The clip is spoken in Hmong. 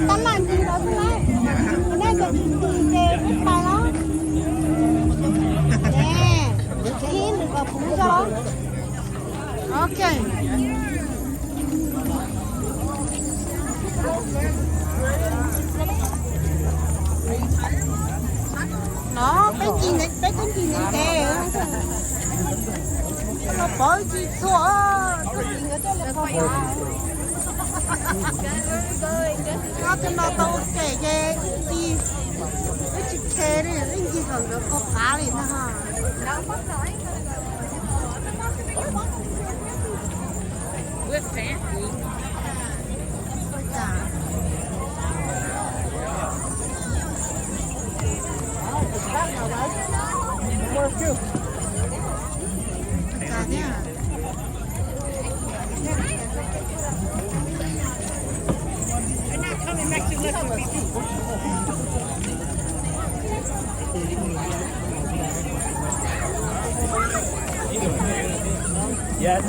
Tab laj ncig los xwb lauj, nej cov tsis txi ces wb pais lauj. Ib nws kom puv zog. Ok. No peb ncig, peb twb ncig ntev ntev, los pov ib ncig txhua, txhua tim nkawd thiaj li pov pov. Ob tug no tau ua ke ces ib ncig, wb tsis khe li, ib ncig kom nkawd pov qav li no. Yes.